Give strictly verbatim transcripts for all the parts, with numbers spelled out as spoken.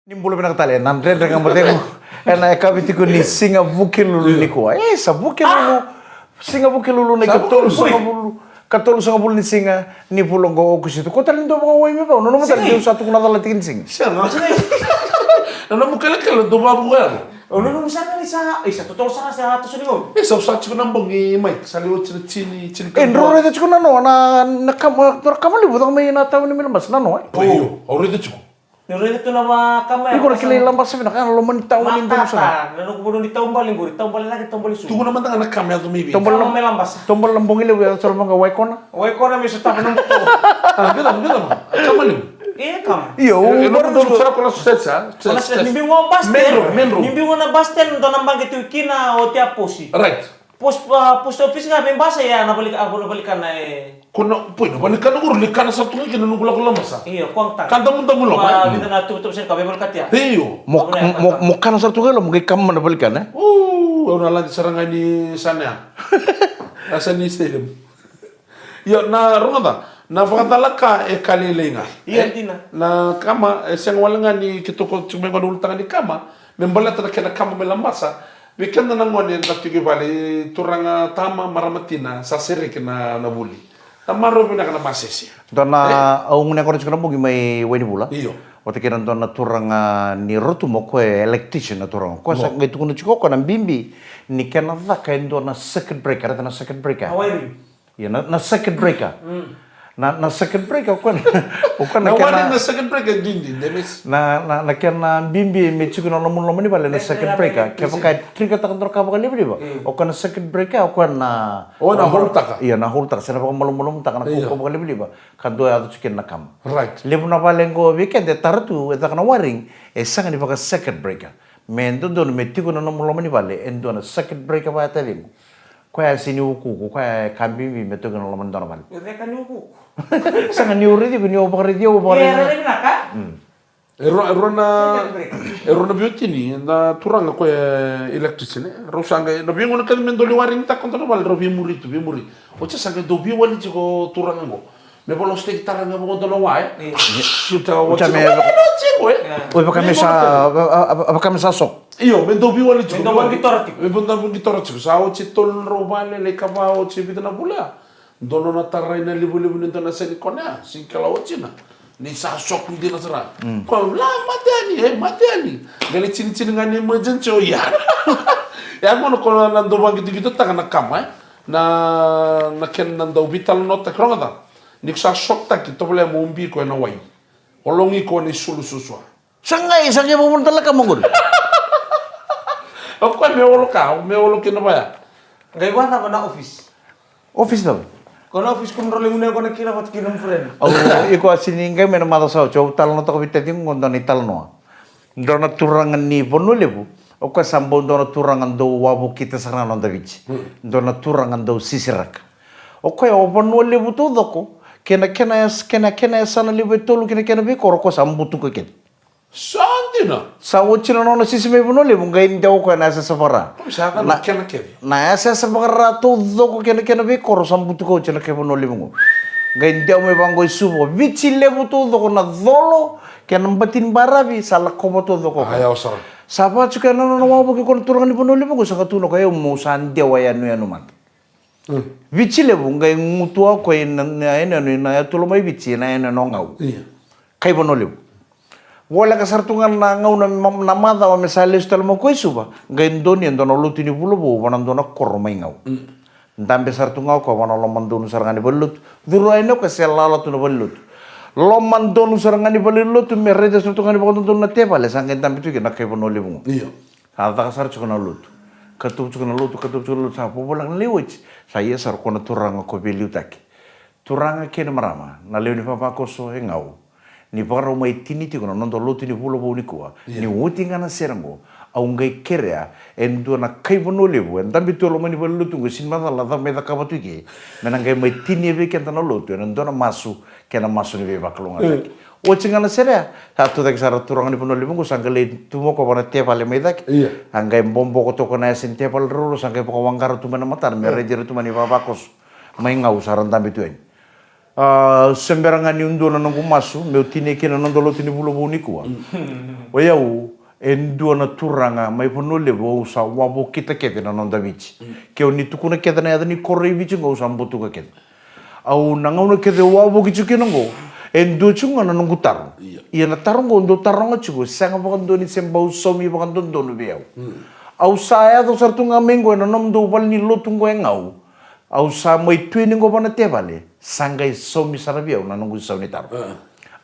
Ni bula vinaka tale, na Dredre Ga Mo Cegu. Ena yakavi tiko ni siga Vukelulu nikua. E, sa Vukelulu. Siga Vukelulu na ikatolusagavulu, katolusagavulu ni siga ni vula oqo o Okosita. Ko tale ni dau vakawai me vau, nanuma tale ni dau sa tukuna cala tiki ni siga. Sega. Na nomu kelekele dau vakavuka yalo. O nanuma sara ni sa, e, sa totolo sara sa toso ni gauna. E, sa usa tiko na bogi mai, sa lewa tiko na tini, tini. E, drau raica tiko na noa, na, na kama, na kama levu caka mai na tauni mai Labasa, na noa, e. Io, au raica tiko. Ni raica tu na vakama ya. Iko na kilai Labasa vinaka, na loma ni tauni ni Labasa. Matata, na noqu vanua ni taubale qori, taubale cake, taubale sucu. Tukuna mada ga na kama yaco mai vei. Taubale mai Labasa. Taubale na bogi levu yaco tale mai ga Waikona. Waikona me sotava na buto. A, vila, vila. Kama levu. E, kama. Io, e, e, no, no, sara ko na sosesa. Ni biu ga bus stand. Main road, main road. Ni biu ga na bus stand, dua na baqe tu kina o te aposi. Right. Post, ah, post office ga me basa ya na vali, ah, na valikana e. Ko na, poi na valikana qori, likana sara tu ga kina noqu lako Labasa. Io, ko ga ta. Ka damudamu loma, e? Vica na tubutubu se ka me valikati ya. Io. Mo, mo, mo kana sara tu ga loma, qai kama na valikana, e? O, au na ladi sara ga ni sana ya. Na Sani Stadium. Io, na rogoca, na vakacalaka e ka lailai ga. Io, e? Dina. Na kama, e sega wale ga ni keitou ko tiko mai gona ulutaga ni kama, me baleta na kena kama mai Labasa, vei keda na gone da tiko i vale, turaga tama, marama tina, sa sereki na, na vuli. Na marau vinaka na masese. Dua na, e? Au gunu yaqona tiko na bogi mai Wainivula. Io. Vata kei na dua na turaga ni Rotuma, o koya e electrician na turaga. Koya sa qai tukuna tiko o koya na bibi ni kena caka e dua na circuit breaker, raica na circuit breaker. Na wiring. Ia, na, na circuit breaker. Mm. Na, na circuit breaker, o koya na, o koya na, na kena, wale na circuit breaker, didi, demes. Na, na, na kena bibi me tiko na nomu loma ni vale na, e, circuit breaker. Kevaka e trigger-taka dua na ka vakalivaliva. Mm. O koya na circuit breaker, o koya na, o na hold-taka. Ia, na hold-taka. Se na vakamalumalumutaka na, ia, kaukaua vakalivaliva. Ka dua yaco tiko kina na kama. Right. Levu na vale qo vei keda e tara tu, e caka na wiring, e sega ni vaka circuit breaker. Me dodonu me tiko na nomu loma ni vale e dua na circuit breaker vaya taciqu. Koya e sega ni ukuuku, koya e ka bibi me toki na loma ni dua na vale. E ceka ni ukuuku. Sega ni o raici iko, ni o vakaraici au, au vakaraici. E rairai vinaka. Mm. E rua, e rua na, e rua na veiwatini, na turaga koya e electrician, e. Rau sa qai, na veigauna kece me dau lai waring-taka o dua na vale, rau veimuri tu, veimuri. Oti sa qai dau veiwali tiko turaga qo. Me vola o steki tara ga vaka dua na wa, e. Io. Oti me, oti qo, e. Oi, vaka me sa, a, a, a, vaka me sa sok. Io, me dau veiwali tiko. Me dau vaqitora tiko. Me dau vaqitora tiko. Sa oti tolu na drau vale, lai kava oti e vica na vula. Dua nona tarai na livaliva ni dua na seni kone ya, sega ni kila oti na. Ni sa sok dina sara. Mm. Ko la mate yani, e mate yani. Qai lai tinitini ga ni emergency o ya. Ya gona ko na dau vaqiqitotaka na kama, e. Na, na kena dau veitalanoataki, rogoca. Ni ko sa sok-taki, tovolea mo ubi iko ena wai. O logi iko ena isulu suasua. Sa qai, sa qai vakavuna tale na kama qori. O koya me olo ka, me olo kina vaya. Qai vakacava na office? Office cava? Ko na office ko drau lai gunu yaqona kina vata kei nomu friend. Au, iko a sega ni qai mai na macawa sa oti, au talanoataka vei taciqu qo dua na italanoa. Dua na turaga ni Vanua Levu, o koya sa bau dua na turaga dau wavokita sara na noda Viti. Hmm. Dua na turaga dau sisiraka. O koya o Vanua Levu taucoko, kei na kena yas-, kei na kena yasana levu e tolu kei na kena veikoro, o koya sa butuka kece. Sa dina. Sa oti na nona sisi mai Vanua Levu, qai dewa o koya na yasayasa vaka-Ra. Sa ka na kena kece. Na yasayasa vaka-Ra taucoko kei na kena veikoro sa butuka oti na kai Vanua Levu qo. Qai dewa mai vaqo i Suva. Viti Levu taucoko, na colo kei na bati ni baravi sa lakova taucoko. A, ya o sara. Sa vaka tiko ya na nona wavoki ko na turaga ni Vanua Levu qo, sa qai tukuna o koya, io, mo sa dewa yanuyanu mada. Mm. Viti Levu qai gutuwa o koya ina, na yanuyanu ina yatula mai Viti, na yanuyanu o Gau. Io. Kai Vanua Levu. Voleka sara tu ga na gauna ma-, na macawa me sa lesu tale mai o koya i Suva, qai donuya e dua na lotu ni vula vou vua na dua na koro mai Gau. Mm. Dabe sara tu ga o koya vua na lomadonu sara ga ni valenilotu. Curu yani o koya se lala tu na valenilotu. Lomadonu sara ga ni valenilotu me raica sara tu ga ni vakadodonu na tevale, sa qai dabe tu kina na kai Vanua Levu qo. Io. Sa caka sara tiko na lotu. Katuva tiko na lotu, katuva tiko na lotu, sa vovoleka na lai oti. Sa ia sara ko na turaga ko veiliutaki. Turaga kei na marama, na lewe ni vavakoso e Gau. Ni vakarau mai tini tiko na noda lotu ni vula vou nikua. Io. Ni oti ga na sere qo, au qai kerea e dua na kai Vanua Levu e dabe tu e loma ni valenilotu qo, sega ni macala na cava mai cakava tu i ke. Me na qai mai tinia vei keda na lotu ena dua na masu, kei na masu ni veivakalougatataki. Mm. Oti ga na sere ya, sa tu cake sara turaga ni Vanua Levu qo, sa qai lai tu mai o koya vua na tevale mai cake. Io. A qai boboko toka na yasa ni tevale ruarua, sa qai vakawaqara tu mai na matana me, mm, raici ira tu mai na ivavakoso mai Gau sa ra dabe tu yani. A, se bera ga niu dua na noqu masu meu tinia kina na noda lotu ni vula vou nikua. O yau e dua na turaga mai Vanua Levu, au sa wavokita kece na noda Viti. Ke o ni tukuna kece na yaca ni koro i Viti oqo, au sa butuka kece. Au na gauna kece au wavoki tiko kina oqo, e dua tiko ga na noqu taro. Ia na taro oqo dau taroga tiko, sega vakadua ni se bau saumi vakadodonu vei au. Au sa yaco sara tu ga mai oqo ena nomudou vale ni lotu oqo e Gau. Au sa mai tu yani oqo vua na tevale, sa qai saumi sara vei au na noqu isau ni taro.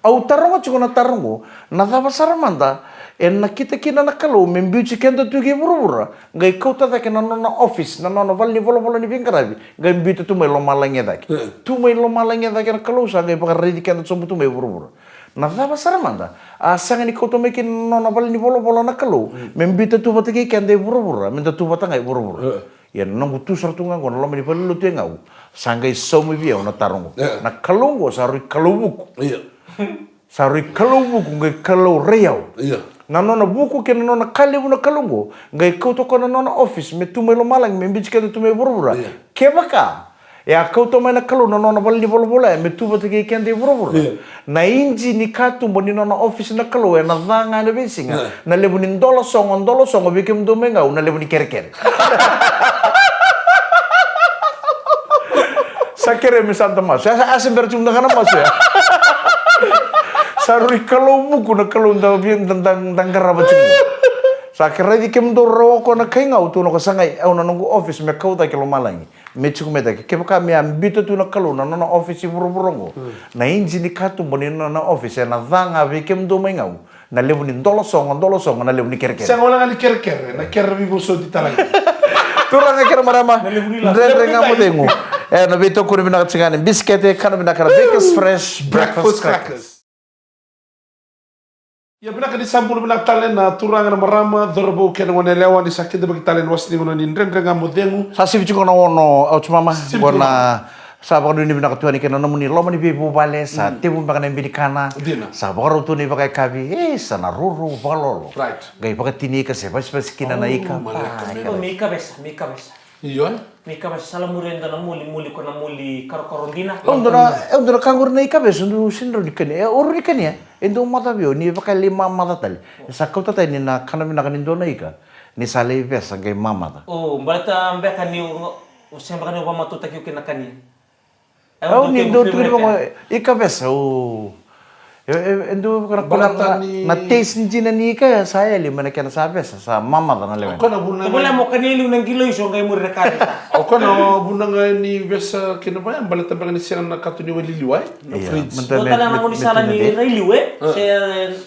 Au taroga tiko na taro oqo, na cava sara mada e nakita kina na Kalou me biuti keda tu ki vuravura, qai kauta cake na nona office, na nona vale ni volavola ni veiqaravi, qai biuta tu mai lomalagi e cake. Tu mai lomalagi e cake na Kalou sa qai vakaraici keda sobu tu mai vuravura. Na cava sara mada a sega ni kauta mai kina na nona vale ni volavola na Kalou me biuta tu vata kei keda e vuravura, me da tu vata ga e vuravura. Ia na noqu tu sara tu ga oqo na loma ni valenilotu e Gau, sa qai saumi vei au na taro oqo. Na Kalou oqo sa rui Kalou vuku. Sa rui Kalou vuku, qai Kalou rai au. Na nona vuku kei na nona ka levu na Kalou oqo, qai kauta koya na nona office me tu mai lomalagi me biuti keda tu mai vuravura. Kevaka e a kauta mai na Kalou na nona vale ni volavola ya me tu vata kei keda e vuravura, na iji ni katuba ni nona office na Kalou ena ca ga ena veisiga. Na levu ni dola sogo, dola sogo vei kemudou mai Gau na levu ni kerekere. Sa kerei me sa da masu. A se bera tiko da ga na masu ya. Sa rui Kalou vuku na Kalou da via da qarava tiko. Sa kerei kemudou rawa ko na kai Gau tu na ko sa qai au na noqu office me kau cake lomalagi. Me tiko me cake, kevaka me a biuta tu na Kalou na nona office i vuravura oqo, na iji ni katuba ni nona office ena ca ga vei kemudou mai Gau na levu ni dola sogo, dola sogo na levu ni kerekere. Sega wale ga ni kerekere, na kere veivosoti tale ga. Turaga kei na marama, Dredre Ga Mo Cegu. E na veitokoni vinaka tiko ga ni bisikete, kana vinaka na Bakers Fresh Breakfast Crackers. Ia vinaka ni sa bula vinaka tale na turaga na marama, cauravou kei na goneyalewa, ni sa kidavaki tale na wasa ni gauna ni Dredre Ga Mo Cegu. Sa sivi tiko na ono, au tu mama. Sivi tiko na ono. Sa vakanuinui vinaka tu yani kei na nomuni loma ni veivuvale, sa tevu beka na ibe ni kana. Sa vakarau tu na ivakayakavi, e sa na rourou vakalolo. Qai vakatini ika se vasivasi kina na ika. Me ika vesa, me ika vesa. Io. Me ika vesa, sa la muri e dua na moli, moli ko na moli karokaro dina. Au dua na, au dua na ka qori na ika vesa, au dau sega ni rawa ni kania. E, au rawa ni kania. E dau maca vei au ni vaka e lai mamaca tale. E sa kauta tani na kana vinaka ni dua na ika ni sa lai vesa qai mamaca. O, baleta beka ni o, o se beka ni o vakamatautaki au kina kania. Au ni dau tukuni vaka ika vesa, o. E dau vaka na taste dina ni ika ya sa yali mai na kena sa vesa, sa mamaca na lewe. O koya na vuna ga mo kania liu na qilo iso qai muri na kania. O koya na vuna ga ni vesa kina vaya baleta beka ni sega na kato ni waililiu ai. Na fridge. Dua tale na gaunisala ni rai liu e. Se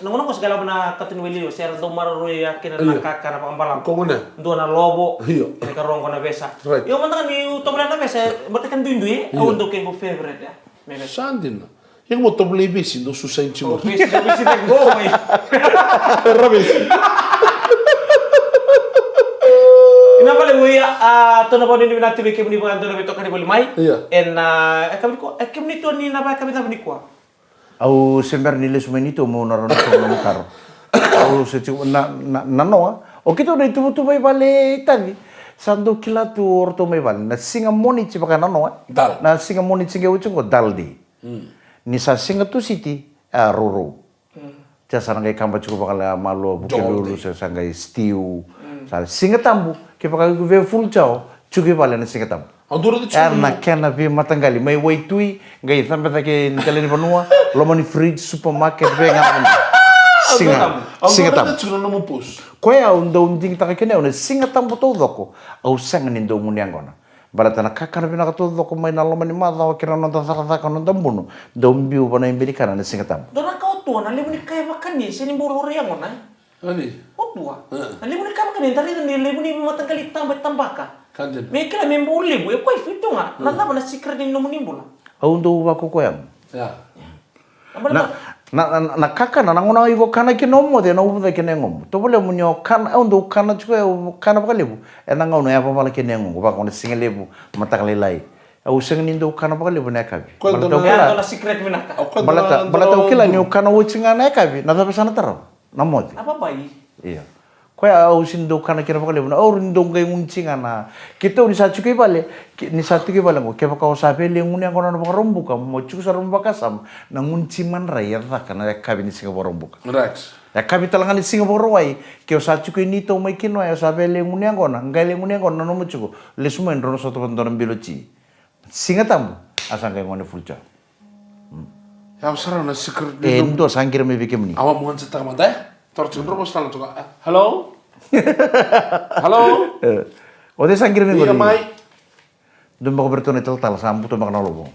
na gauna qo se qai lako na kato ni waililiu se ra dau maroroi ya kina na kakana vakabalavu. Ko gone. Dua na lovo. Io. Kena karogo na vesa. Io mada ga ni u tovolea na vesa, baleta kena duidui e. Au dau kena favorite ya. Sa dina. Ia mo tovolei vesi dou susa i jimori. Vesi, vesi, vesi, vesi. Ra vesi. Ina vale ui a tona vau ni vinaka tu vei kemuni vakadua na veitokani voli mai. Ia. Ena e kemuni ko e kemuni tu ni na vaka vei cava nikua. Au se bera ni lesu mai ni tu mo na rona tu na makaro. Au se tu na na na noa. O kitu na ituvatuva i vale i tavi. Sa dou kila tu o ratou mai vale na siga Moniti vaka na noa. Dal. Na siga Moniti qe oti qo dal di. Ni sa siga Tusiti a rourou. Tia sa na qai kaba tiko vakala malua vukelulu se sa qai stiu. Sa siga tabu kevaka iko via full chow tiko i vale na siga tabu. Era na kena veimataqali mai waitui qai cabe cake ni tale ni vanua loma ni fridge supermarket vei ga na vanua. Siga siga tabu. Koya au dau digitaka kina au na siga tabu taucoko au sega ni dau gunu yaqona. Baleta na kakana vinaka taucoko mai na loma ni macawa kei na noda cakacaka noda bunu dau biu vana ibe ni kana na siga tabu. Dua na ka o tua na levu ni ka e vakani se ni bau lori yagona. Ani. O tua na levu ni ka e vakani da raica ni levu ni mataqali taba e tabaka. Me kila me bau levu e koya fitu ga na cava na secret ni nomuni bula. Au dau vakokoya mo. Na, na, na, na kakana, na gauna iko kana kina o moce, ena uvuca kina e gomu. Tovolea mo ni o kana, au dau kana tiko, au kana vakalevu. Ena gauna e yavavala kina e goqu, vaka gauna siga levu, mataka lailai. Au sega ni dau kana vakalevu na yakavi. Baleta au kila, baleta, baleta au kila ni o kana oti ga na yakavi, na cava sa na tarava? Na moce. Ia. Pai au sini dau kana kina vakalevu na au ni dau qai gunu tsi ga na. Keitou ni sa tiko i vale, ke- ni sa tiko i vale qo, kevaka o sa vele gunu yaqona na vakaraubuka, mo tiko sara mo vakasama na gunu tsi madrai e caka na yakavi ni siga vakaraubuka. Right. Yakavi tale ga ni siga vakarawai, ke o sa tiko i ni tau mai kina, o sa vele gunu yaqona, qai le gunu yaqona na nomu tiko, lesu mai drau na sota vadona bilo tsi. Siga tabu, a sa qai gone fulu tsa. Yawa sara na secret ni e nomu. Dua sa qira mai vei kemuni. Awa mo ansa taka mada e. Toro tiko drau mo sala toka. Hello? Hello? O de sa qira mai gori. Mai. Dua baka vei ratou na italatala sa buto baka na lovo.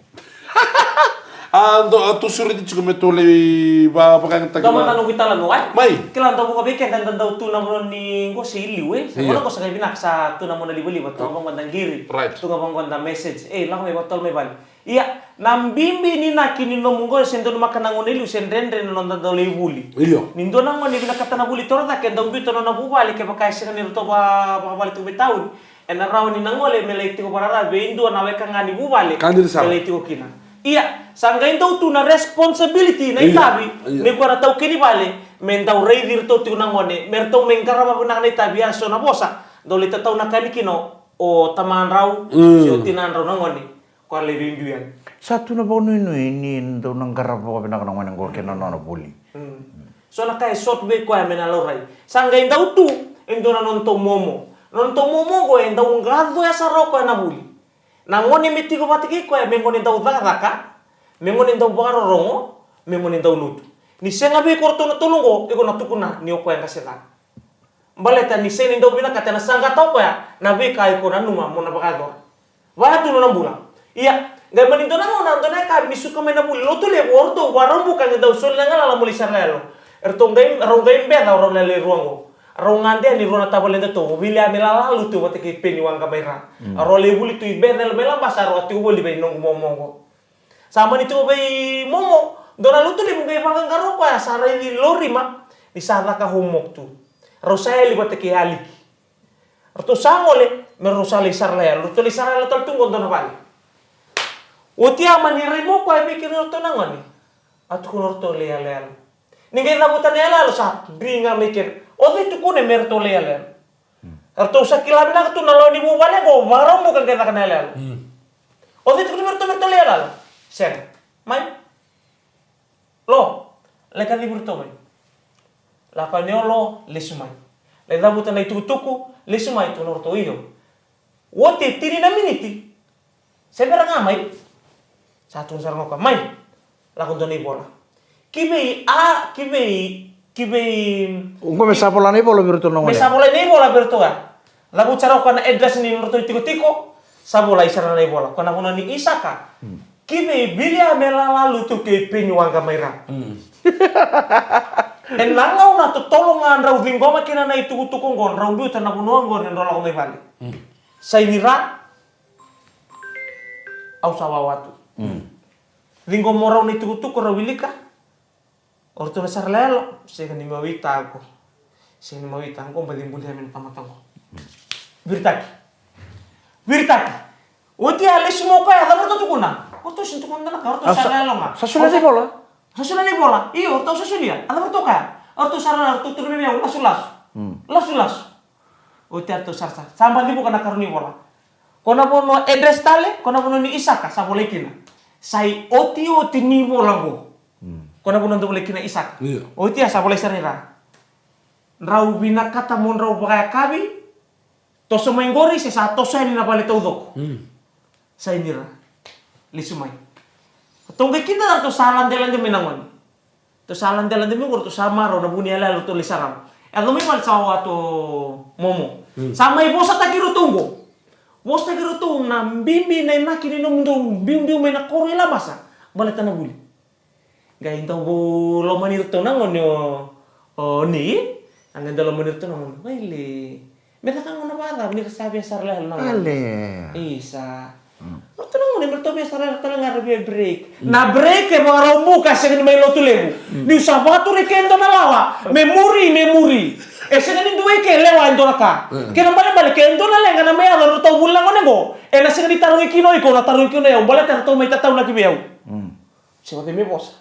A do a tu sureti tiko me tou lei va vakayagataki. Dau mada noqu italanoa e. Mai. Kila dau vuka vei keda da dau tu na vanua ni qo se i liu e. Sa gona qo sa qai vinaka sa tu na mona livaliva tu ga vanqoda qiri. Right. Tu ga vanqoda message. E lako mai vakatolu mai vale. Ia, na bibi ni inaki ni nomu qo se donumaka na gone liu se dredre na noda dau lai vuli. Io. Ni dua na gone vinakata na vuli torocake e dau biuta na nona vuvale kevaka e sega ni ratou va- vakavale tiko mai tauni. Ena rawa ni na gole me lai tiko vakararavi vei dua na weka ga ni vuvale. Ka dina sara. Me lai tiko kina. Ia, sa qai dau tu na responsibility na itavi ni koya na taukei ni vale me dau raici iratou tiko na gone me ratou mai qarava vinaka na itavi ia so na vosa dau lai tataunakani kina o tamadrau se o tinadrau na gone. Koya lai veibiu yani. Sa tu na vakanuinui ni dau na qarava vakavinaka na gone qo kei na nona vuli. So na ka e sot vei koya me na laurai. Sa qai dau tu e dua na nodatou momo. Na nodatou momo qo e dau qacoya sara o koya na vuli. Na gone me tiko vata kei koya me gone dau cakacaka, me gone dau vakarorogo, me gone dau lotu. Ni sega vei iko ratou na tolu qo iko na tukuna ni o koya qase ca. Baleta ni sega ni dau vinakata na saqata o koya na veika iko nanuma mo na vakayacora. Vaya tu nona bula. Ia, qai mani dua na gauna dua na yakavi ni suka mai na vuli lotu levu o ratou vakarau buka qai dau soli na galala mo lai sara na yalo. Eratou qai rau qai beca o rau na lewe rua oqo. Rau gade yani rua na tavaledatou o Viliame Lalalutu vata kei Peni Waqa mai Ra. A rau lai vuli tu i Bethel mai Labasa rau a tiko voli vei noqu momo oqo. Sa mani tiko vei momo dua na lotu levu qai vaqaqara o koya sa raici lorima ni sa caka homework tu. Rau sa yali vata kei aliki. Ratou sa gole me rau sa lai sara lai yalo, ratou lai sara yalo tale tu qo dua na vale. Oti a mani rai mo koya vei kei ratou na gone. A tukuna ratou lai yaloyalo. Ni qai cavuta na yaloyalo sa dri ga mai kena. O cei tukuna me ratou lai yaloyalo. Ratou sa kila vinaka tu na lawa ni vuvale qo vakarau buka qai caka na yaloyalo. O cei tukuna me ratou me ratou lai yaloyalo. Sega. Mai. Lo, lai kacivi iratou mai. Lako yani o Lo, lesu mai. Lai cavuta na itukutuku, lesu mai, tukuna o ratou io. Oti e tini na miniti. Se bera ga mai. Sa tukuna sara ga o koya mai. Lako dua na ivola. Ki vei a, ki vei, ki vei. Oqo me sa vola na ivola vei iratou na gone. Me sa vola na ivola vei iratou ya. Cavuti sara o koya na address ni nodratou itikotiko, sa volai sara na ivola. Ko na vanua ni Isaka. Ki vei Viliame Lalalutu kei Peni Waqa mai Ra. Ena gauna totolo ga drau ciqoma kina na itukutuku oqo, drau biuta na vanua oqo ni drau lako mai vale. Saini Ra. Au sa wawa tu. Ciqoma o rau na itukutuku, rau wilika. O ratou na sara laialo, sega ni mawitaqo. Sega ni mawitaqo, baci bulia me na tamata qo. Viritaki. Viritaki. Oti a lesu mai o koya, cava ratou tukuna? O ratou sega ni tukuna na ka, o ratou sara laialo ga. Sa solia na ivola? Sa solia na ivola. Io, o ratou sa solia. A cava ratou kaya? O ratou sara, o ratou tukuna vei au, lasulasu. Lasulasu. Oti a ratou sarasara. Sa baci vuka na karua ni vola. Ko na vanua address tale, ko na vanua ni Isaka, sa volai kina. Sa iotioti ni vola qo. Ko na vanua dau volai kina Isaka. Oti a sa volai sara i Ra. Drau vinakata mo drau vakayakavi. Toso mai qori se sa toso yani na vale taucoko. Saini Ra. Lesu mai. Ratou qai kida, ratou sa ladelade mai na gone. Ratou sa ladelade mai qo, ratou sa marau na vu ni yalayala ratou lai sarava. Yaco mai vale sa wawa tu o Momo. Sa mai vosataki iratou qo. Vosataki iratou na bibi na inaki ni nomudou biubiu mai na koro i Labasa. Baleta na vuli. Qai dau lomani iratou na gone o, o Ni. A qai dau lomani iratou na gone. Waile. Me caka gona vakacava ni ra sa via sara laialo na gone. Ale. Isa. Ratou na gone me ratou via sara laialo tale ga ra via break. Na break e vakarau buka, sega ni mai lotu levu. Niu sa vakaturi ke dua na lawa me muri, me muri. E sega ni dua i ke lewa e dua na ka. Kena balebale ke dua na leqa na mai yaco na ratou vuli na gone qo, ena sega ni tarogi kina o iko, na tarogi kina o yau, baleta ratou mai tataunaki vei au. Se o cei me vosa.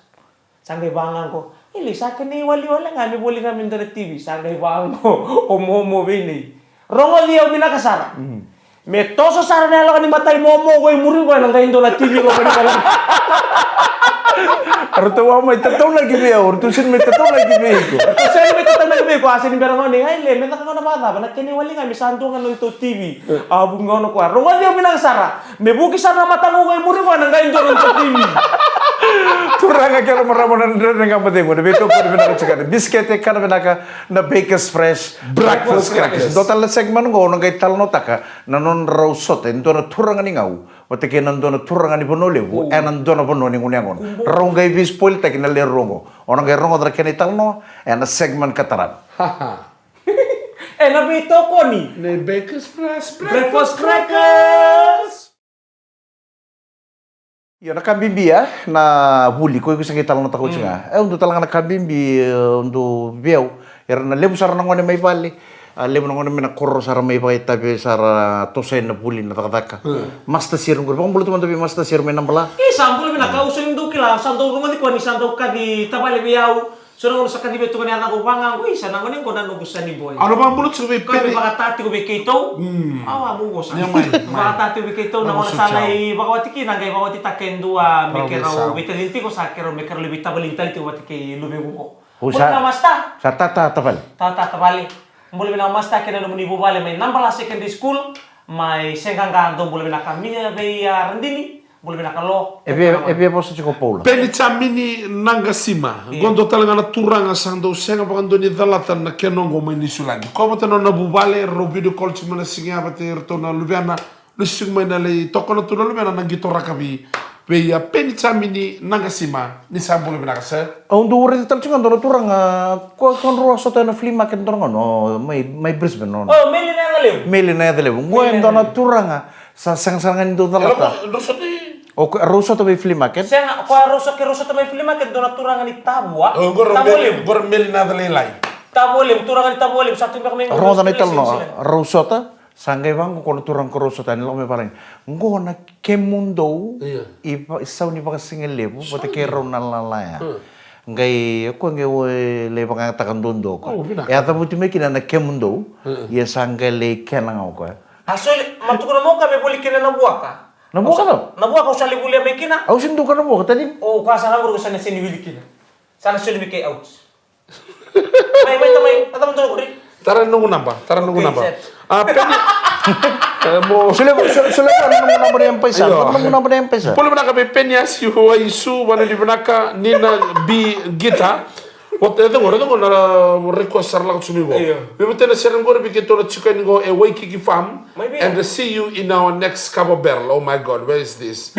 Sa qai vaga qo. Ili, sa kena iwali wale ga me voli ga me dua na T V, sa qai vaqo o Momo vei Nei. Rogoci au vinaka sara. Me toso sara na yaloka ni matai Momo qo i muri qo, ena qai dua na T V qo mai na. Ratou a mai tataunaki vei au, ratou sega ni mai tataunaki vei iko. Ratou sega ni mai tataunaki vei iko, a sega ni bera gone, ai le, me caka gona vakacava, na kena iwali ga me sa dua ga na neitou T V. A vuqa gona koya, rogoci au vinaka sara. Me vuki sara na mataqu qo i muri qo, ena qai dua na neitou T V. Turaga kei na marama, na Dredre Ga Mo Cegu, na veitokoni vinaka tiko, na bisikete, kana vinaka, na Bakers Fresh Breakfast Crackers. Dua tale na segment qo, au na qai talanoataka na nodrau sota e dua na turaga ni Gau vata kei na dua na turaga ni Vanua Levu ena dua na vanua ni gunu yaqona. Rau qai veispoiltaki na lewe rua qo. O na qai rogoca na kena italanoa ena segment ka tarava. Ena veitokoni ni Bakers Fresh Breakfast Crackers. Io, na ka bibi, e, na vuli, ko iko sa qai talanoataka oti ga. E, au dua tale ga na ka bibi, e, au dau vei au. Era na levu sara na gone mai vale. A levu na gone mai na koro sara mai vakaitavi sara, toso yani na vuli, na cakacaka. Master Sir qori, vakabula tu mada vei Master Sir mai Nabala. E, sa bula vinaka, au sa ni dau kila, sa dau rogoci koya ni sa dau kaci tavale vei au. So na gauna sa kacivi tu ga na yacaqu vaqo, isa, na gone qo na noqu sani boy. Au na vakabula tiko vei Peni. Vakatā tiko vei keitou. Au a mu vosa. Vakatā tiko vei keitou na gauna sa lai vakawati kina, qai vakawatitaka e dua me keirau veitacini tiko, sa keirau me keirau lai veitavalini tale tiko vata kei luvequ qo. Bula vinaka masta. Sa tata tavale. Tata tavale. Bula vinaka masta kei na nomuni vuvale mai Nabala Secondary School, mai Seaqaqa, dou bula vinaka. Mia vei a Radini. Bula vinaka lo. E via, e via vosa tiko Paula. Penijamini Naqasima. Qo dua tale ga na turaga sa dau sega vakadua ni calata na kena oqo mai Niusiladi. Koya vata na nona vuvale, rau video call tiko mai na siga ya vata iratou na luvena. Lesu tiko mai na lai tokona tu na luvena na qito rakavi. Vei a Penijamini Naqasima, ni sa bula vinaka sir. Au dau raica tale tiko ga dua na turaga, ko, ko drau a sota ena flea market dua na gauna, o, mai, mai Brisbane, no. O, Meli na yaca levu. Meli na yaca levu. Qo e dua na turaga. Sa sega sara ga ni dau calata. O koya rau sota mai flea market. Sega, koya rau sota, rau sota mai flea market, dua na turaga ni Tavua. Tavua Levu. Qori Meli na yaca lailai. Tavua Levu, turaga ni Tavua Levu, sa tu beka mai. Rogoca na italanoa. Rau sota, sa qai vaqo ko na turaga ko rau sota, ni lako mai valagi. Qo na kemudou, i sau ni vakasigalevu, vata kei rau na lala ya. Qai, o koya qai lai vakayagataka duadua o koya. E a cavuti mai kina na kemudou, ia sa qai lai kena ga o koya. A soli, ma tukuna mo ka me voli kina na vuaka. Na vuaka cava? Na vuaka au sa lai volia mai kina. Au sega ni dau kana vuaka, tani. O, ka sa na qori, sa na sega ni wili kina. Sa na soli me kei out. Mai, mai, tamai, na tamai dua qori. Tara noqu naba, tara noqu naba. A, Peni. Solia, solia, solia noqu naba ni M-PAiSA. Noqu naba ni M-PAiSA. Bula vinaka vei Peni Asi Waisu, vakanuinui vinaka, Nina B Guitar. Vata, e cegu, e cegu na request sa ra lako tu mai qo. Io. Vei vata na sere qori vei keitou na tiko yani qo e Waikiki Farm. And see you in our next cover battle. Oh my God, where is this?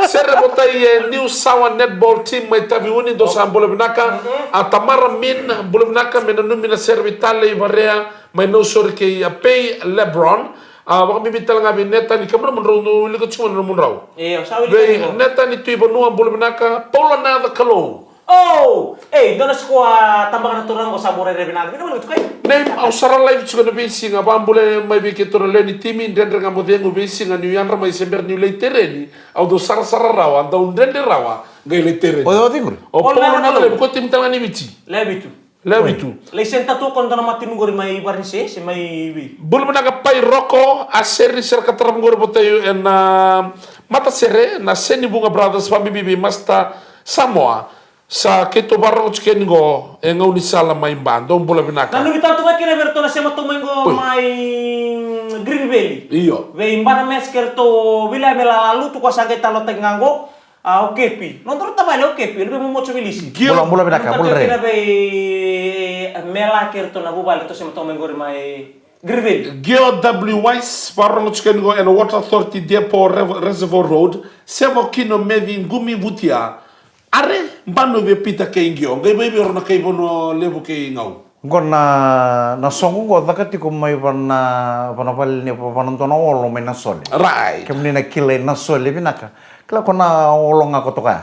Sere vata i e New Sawa Netball Team mai Taveuni, dou sa bula vinaka. A Tamara Min, bula vinaka, me nanumi na sere vei Talei Varea mai Nausori kei a Pei Lebron. A vakabibi tale ga vei Netani Kamara, mo drau wilika tu mai na nomudrau. Io, sa wilika. Vei Netani Tui Vanua, bula vinaka. Paula Nacakalou. O, ei, dua na sikoa tabaka na turaga qo sa bau rairai vinaka. Vinaka, vinaka tukai. Nei, au sa ra live tiko na veisiga, vakabula mai vei keitou na lewe ni timi, Dredre Ga Mo Cegu, veisiga niu yadra mai se bera niu lai tereni, au dau sarasara rawa, dau dredre rawa, qai lai tereni. O cei qori? O Paula Nacalevu, ko timi tale ga ni Viti. Lewe vitu. Lewe vitu. Lai senta tu o koya dua na matimi qori mai Varanise, se mai vei. Bula vinaka Pai Roko, a sere ni sere ka tarava qori vata yu ena matasere, na Seni Vuga Brothers, vakabibi vei Master Samoa. Sa keitou vakarorogo tiko yani qo e gaunisala mai Ba, dou bula vinaka. Nanumi tale tu ga kina vei iratou na sema tu mai qo mai Green Valley. Io. Vei Bana Mes kei iratou Viliame Lalalutu, ko sa qai talanoataki ga qo. A, o Kepi. Nodaru tavale o Kepi, o luve momoco vei Lisi. Bula, bula vinaka, bula re. Kina vei Mela kei iratou na vuvale tou sema tu mai qori mai Green Valley. Gio W Wise, vakarorogo tiko yani qo ena Water Authority Depot, Rev-, Reservoir Road, Sevo Kino Meci Qumi Vutia. Are, Banu vei Pita kei Gio, qai vei vei rau na kai Vanua Levu kei Gau. Qo na, na soqo qo caka tiko mai vana, vana vale ni, vana dua na olo mai Nasole. Right. Kemuni na kilai Nasole vinaka. Kila ko na olo ga ko toka ya.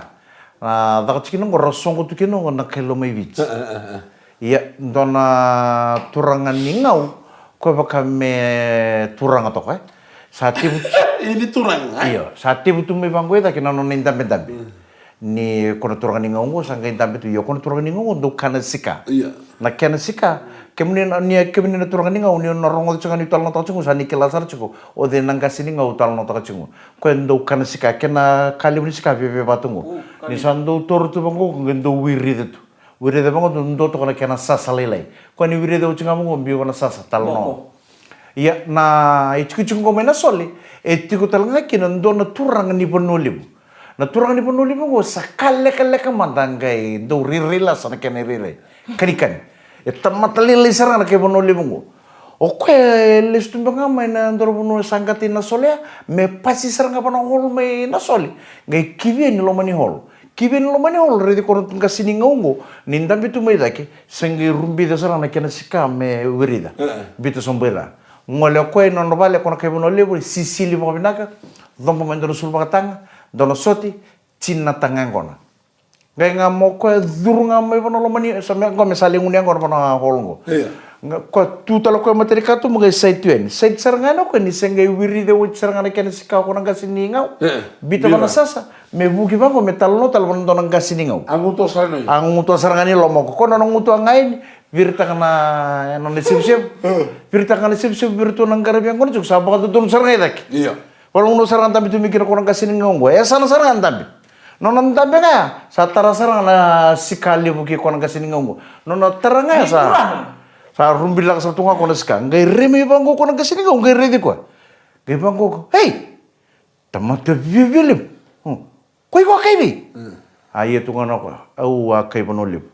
Na caka tiko kina qo ra soqo tu kina qo na kai Lomaiviti. Ia, dua na turaga ni Gau, ko vaka me turaga toka, e. Sa tevu. Ini turaga, e? Io, sa tevu tu mai vaqo i cake na nona idabedabe. Ni ko na turaga ni gau oqo sa qai dabe tu, ia ko na turaga ni gau oqo dau kana sika. Ia. Na kena sika, kemuni na, ni kemuni na turaga ni gau, ni na rogoca tiko ga ni talanoataka tiko, sa ni kila sara tiko o cei na qase ni gau talanoataka tiko. Koya dau kana sika, kena ka levu ni sika veveva tu qo. Ni sa dau toro tu vaqo, qai dau wirica tu. Wirica vaqo, dau dua toka na kena sasa lailai. Koya ni wirica oti ga vaqo, biu vana sasa, talanoa. Ia na itikotiko qo mai na sole, e tiko tale ga kina dua na turaga ni vanua levu. Na turaga ni vanua levu qo sa ka lekaleka mada, qai dau rairai lasa na kena irairai. Kanikani. E tamata lailai sara ga na kai vanua levu qo. O koya e lesu tu beka ga mai na dua na vanua sa qati na sole ya, me pasi sara ga vana hall mai na sole. Qai kivi yani loma ni hall. Kivi yani loma ni hall, raici koya na qase ni gau qo ni dabe tu mai cake, sa qai rubica sara na kena sika me wirica. Biuta sobu i ra. Gole o koya i nona vale, ko na kai vanua levu, sisili vakavinaka, coba mai dua na sulu vakataga, dua na sote, tini na taga yaqona. Qai ga mo koya curu ga mai vana loma ni, sa me qo me sa lai gunu yaqona vana hall qo. Koya tu tale o koya mata ni katuba, qai side tu yani. Side sara ga yani o koya ni se qai wirica oti sara ga na kena sika ko na qase ni gau. Biuta vana sasa, me vuki vaqo me talanoa tale vana dua na qase ni gau. A gutuva sara ga ni loma o koya. Ko nona gutuva ga yani, viritaka na nona isevusevu. Viritaka ga na isevusevu, viritu na qaravi yaqona tiko, sa vakadodonu sara ga i cake. Vakanuinui sara ga dabe tu mai kina ko na qase ni gau qo. E yasana sara ga dabe. Nona dabe ga ya, sa tara sara ga na sika levu kei ko na qase ni gau qo. Nona tara ga ya sa, sa rubilaka sara tu ga ko na sika. Qai rai mai vaqo ko na qase ni gau, qai raici koya. Qai vaqo ko, ei! Tamata viavia levu. Ko iko a kai vei? A ia tu ga na koya, au a kai vanua levu.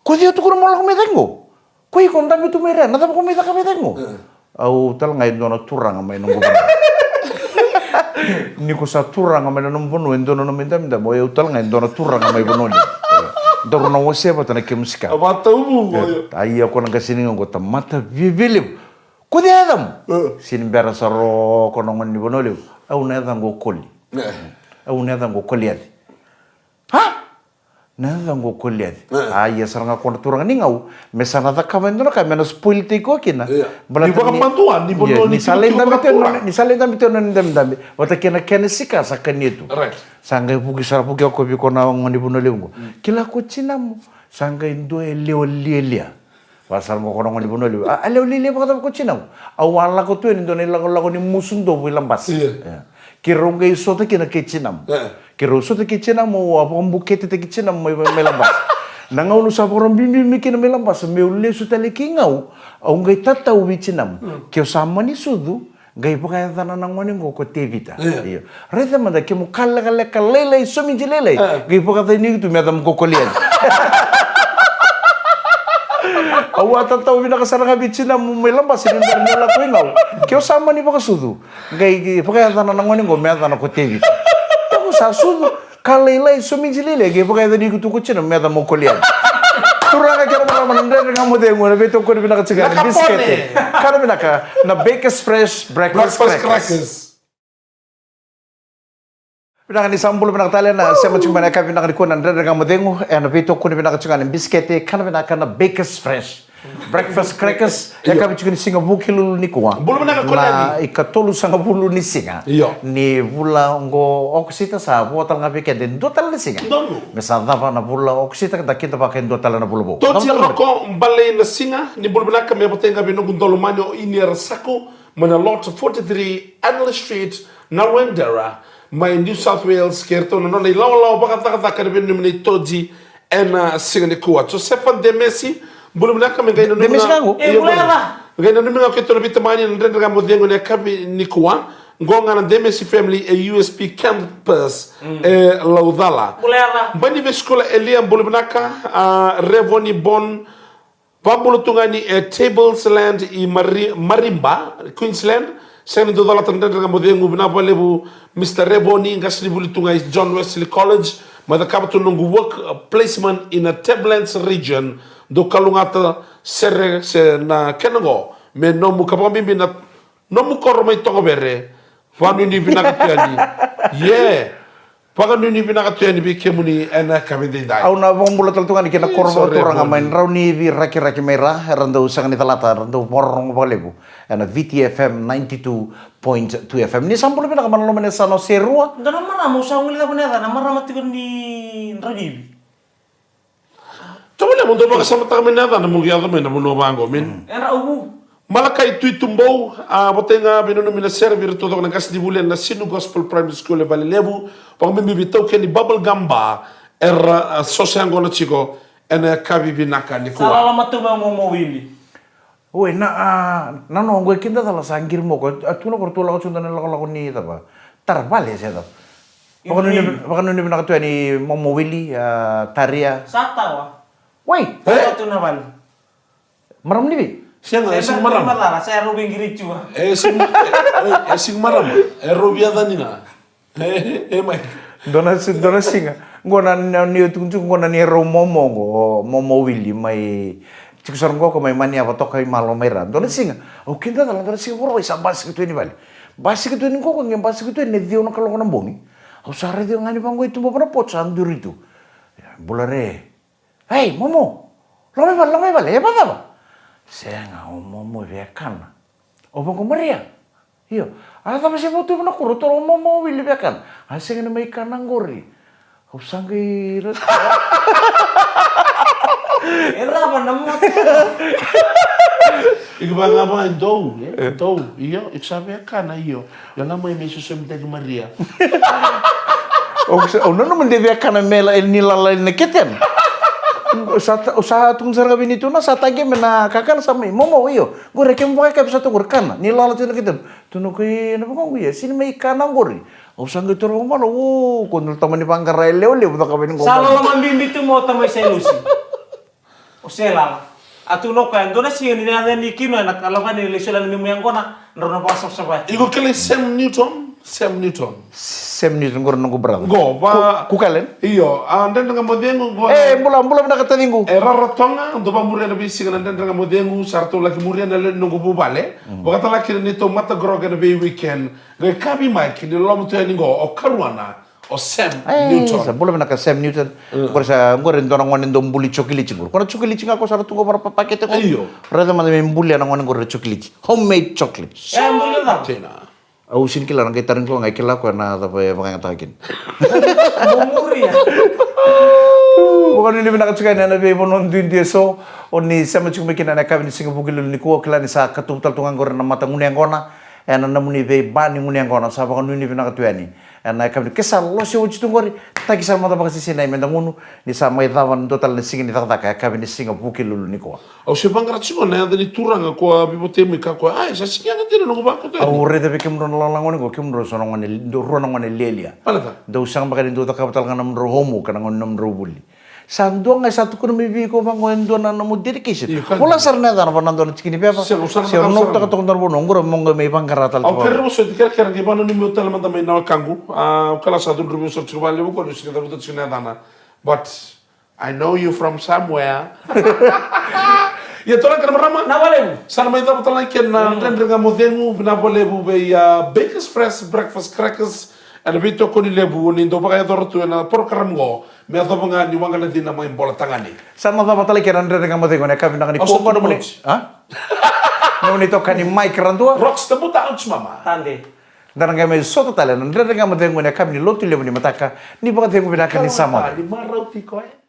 Ko cei o tukuna mo lako mai cake qo? Ko iko dabe tu mai ra, na cava ko mai caka mai cake qo? Au tale ga e dua na turaga mai noqu vanua. Ni ko sa turaga mai na nomu vanua, e dua na nomu idabedabe, o yau tale ga e dua na turaga mai vanua levu. Daru na wasea vata na kemu sika. A vatauvu qo. A ia ko na qase ni gau qo, tamata viavia levu. Ko cei a yacamu? Sini bera sara o koya na gone ni vanua levu. Au na yacaqu o Koli. Au na yacaqu o Koliaci. Ha? Na yacaqu o Koliaci. A ia sara ga ko na turaga ni gau, me sa na cakava e dua na ka me na spoil-taki koya kina. Baleta ni vakamadua ni vanua ni sa lai dabe tu na nona idabedabe vata kei na kena sika sa kania tu. Sa qai vuki sara, vuki o koya vei koya na gone ni vanua levu qo. Kila ko tinamu, sa qai dua e lewa lialia. Vakasara qo ko na gone ni vanua levu. A lewa lialia vakacava ko tinamu? Au a lako tu yani dua na ilakolako ni musu dovu i Labasa. Keirau qai sota kina kei tinamu. Keirau sota kei tinamu, au a vakabuketetaki tinamu mai, mai Labasa. Na gauna au sa vakarau biubiu mai kina mai Labasa meu lesu tale ki Gau, au qai tatau vei tinamu, ke au sa mani sucu, qai vakayacana na gone qo ko Tevita. Io. Raica mada, kemu ka lekaleka lailai, somidi lailai, qai vakacacani tu me yacamu ko Koliaci. Au a tatau vinaka sara ga vei tinamu mai Labasa ni bera niu lako i Gau, ke au sa mani vakasucu, qai vakayacana na gone qo me yacana ko Tevita. Au sa sucu, ka lailai, somidi lailai, qai vakayacani iko tu ko tinamu me yacamu o Koliaci. Turaga kei na marama, na Dredre Ga Mo Cegu ena veitokoni vinaka tiko ga ni bisikete. Kana vinaka na Bakers Fresh Breakfast Crackers. Vinaka ni sa bula vinaka tale na sema tiko mai na yakavi vinaka nikua na Dredre Ga Mo Cegu ena veitokoni vinaka tiko ga ni bisikete. Kana vinaka na Bakers Fresh Breakfast Crackers. Yakavi tiko ni siga Vukelulu nikua. Bula vinaka Koliaci. Na ikatolusagavulu ni siga ni vula oqo Okosita, sa vo tale ga vei keda e dua tale na siga. Me sa cava na vula Okosita, da kidavaka e dua tale na vula vou. Toti Roko Balei na siga, ni bula vinaka, me vata ga vei noqu daulomani o Inia Rasaku, mai na Lot forty-three Adelaide Street, Narrandera, mai New South Wales, kei ratou na nona ilawalawa vakacakacaka na veiyanuyanu nei Toti ena siga nikua. Josefa Demesi, bula vinaka, me qai nanumi ga. Qai nanumi ga o keitou na veitamani na Dredre Ga Mo Cegu ena yakavi nikua. Qo ga na Demesi family e U S P campus e Laucala. Bani Vesikula Elia, bula vinaka. A Revoni Bon, vakabula tu ga ni e Tables Land i Mari-, Marimba, Queensland. Sega ni dau calata na Dredre Ga Mo Cegu, vinaka vakalevu Mister Revoni, qasenivuli tu ga i John Wesley College, mai cakava tu noqu work placement ina Tablelands region. Dou kalougata, sere se na kena oqo me nomu, ka vakabibi na nomu koro mai Togovere. Vakanuinui vinaka tu yani. Ie. Vakanuinui vinaka tu yani vei kemuni ena yakavi edaidai. Au na vakabula tale tu ga ni kei na koro vakaturaga mai Draunivi, Rakiraki mai Ra, era dau sega ni calata, era dau vakarorogo vakalevu ena V T F M ninety-two point two F M. Ni sa bula vinaka mai na loma ni yasana o Serua. Dua na marama, au sa guilecava na yacana, marama tiko ni Draunivi. Tavale, mo dou vakasamataka mai na yacana, mo qai yaco mai na vanua vaqo, min. Era uvu. Malakai Tui Tubou, a, votei ga veinanumi na sere vei iratou toko na qasenivuli ena Sinu Gospel Primary School e Valelevu. Vakabibi vei taukei ni Bubble Gum Bar, era, a, soso yaqona tiko ena yakavi vinaka nikua. Sa lala matua mai o Momo Wili. Oi, na, a, na noqu e kidacala sa qiri moko, a, tukuna ko ratou lako tiko dua na lakolako ni cava. Tara vale se cava. Vakanuinui, vakanuinui vinaka tu yani Momo Wili, a, Taria. Sa tawa. Wai. E? Tawa tu na vale. Maram ni vi? Sega, e sega marama. Macala, sa rau vei qiri tua. E sega, e, e sega marama. E rau via cani ga. E, e, e, mai. Dua na si-, dua na siga. Qo na, na, ni o tukutuku qo na ni rau momo qo, o momo Wili mai. Tiko sara qo ko mai Maniava toka i Malo mai Ra. Dua na siga. Au kidacala, dua na siga, vakarau sa basika tu yani vale. Basika tu yani qo, qo qai basika tu yani ciwa na kaloko na bogi. Au sa raica ga ni vaqo i tuba vana potu sa duri tu. Bula re. Ei, momo. Lako mai vale, lako mai vale, e vakacava? Sega, o momo via kana. O vaqo Maria. Io. A cava se votu vana kuro, toro o momo Wili via kana. A sega ni mai kana qori. Au sa qai ra-, e cava na moto? Iko vagava e dou, e? E. Dou, io, iko sa via kana, io. Io, na mai me susu me teki Maria. Au sa, au nanuma de via kana me la, ni lala na ketena. Au sa ta-, au sa tukuna sara ga vei ni tu na sa tagi me na kakana sa mai. Momo, io. Qori kemu vakaikavi sa tu qori kana. Ni lala tu na ketena. Tu na koi na vakaoqo ia. Sini mai kana qori. Au sa qai toro vamala. O, ko dua na tamani vaqara e lewe levu caka vei ni qo. Sa lala mabibi tu mo tamai sa ilusi. O se lala. A tu na o koya, dua na siga ni na yaco ni kina, na ka lava ni lesu lana me mu yaqona, drau na vakasavasava. Iko kilai Sam Newton, Sam Newton. Sam Newton, qori noqu brother. Qo, va- Ku-, Kukalen? Io, a, Dredre Ga Mo Cegu, qo. E, bula, bula vinaka taciqu. E Rarotoga, dou vakamuria na veisiga na Dredre Ga Mo Cegu, sa ratou laki muria na lewe ni noqu vuvale. Mm. Vakatala kina neitou mataqoroqo ena vei weekend. Qai kavi mai ki ni loloma tu yani qo, o karuana. O Sam Newton. Sa bula vinaka Sam Newton. Mm. Qori sa, qori e dua na gone dau buli chocolate qori. Ko na chocolate ga ko sa ra tu qo vara papakete qo. Io. Raica mada me bulia na gone qori na chocolate. Homemade chocolate. E, buli cava? Tina. Au sini kila na qai tarogi kila ga e kila koya na cava e vakayagataka kina. Mo muria. Vakanuinui vinaka tiko yani ena veivanua duidui eso. O ni sema tiko mai kina ena yakavi ni siga Vukelulu nikua, o kila ni sa katuba tale tu ga qori na mata gunu yaqona. Ena nomuni veiba ni gunu yaqona sa vakanuinui vinaka tu yani. Ena yakavi ni ke sa lose oti tu qori, taki sara mada vakasisina meda gunu, ni sa mai cava na dua tale na siga ni cakacaka, yakavi ni siga Vukelulu nikua. Au se vaqara tiko na yaca ni turaga ko a veivotei mai ka koya, ai, sa sega yaga dina noqu vakauta yani. Au raica vei kemudrau na lala gone qo, kemudrau so na gone, dou rua na gone lialia. Baleta? Dou sega beka ni dou cakava tale ga na nomudrau homework, na gone nomudrau vuli. Sa dua ga e sa tukuna mai vei iko vaqo e dua na nomu dedication. Io, ka. Vola sara na yacana vaka na dua na tiki ni veva. Se, au sa na, se au na cakava sara. Toka toka dua na vanua, qori mo qai mai vaqara tale. Au toka. Kerea vosoti, kerekere, qai vakananumi au tale mada mai na wekaqu. A, au kila sa cudruvi au sara tiko vakalevu qo, niu sega ni cavuta tiko na yacana. But I know you from somewhere. Ia, turaga kei na marama. Na valevu. Sa na mai cava tale ga kina na, mm, Dredre Ga Mo Cegu, vinaka vakalevu vei, a, Bakers Fresh Breakfast Crackers. Ena veitokoni levu ni dau vakayacora tu ena program qo, me yacova ga ni waqa na cina mai Bolatagane. Sa na cava tale kei na Dredre Ga Mo Cegu ena yakavi vinaka nikua. Au sa qo na muni, a? Nomuni itokani Mike Radua. Rocks the buta, ouch mama. Tade. Da na qai mai sota tale na Dredre Ga Mo Cegu ena yakavi ni Lotulevu ni mataka. Ni vakacegu vinaka ni sa moce. Ni marau tiko, e?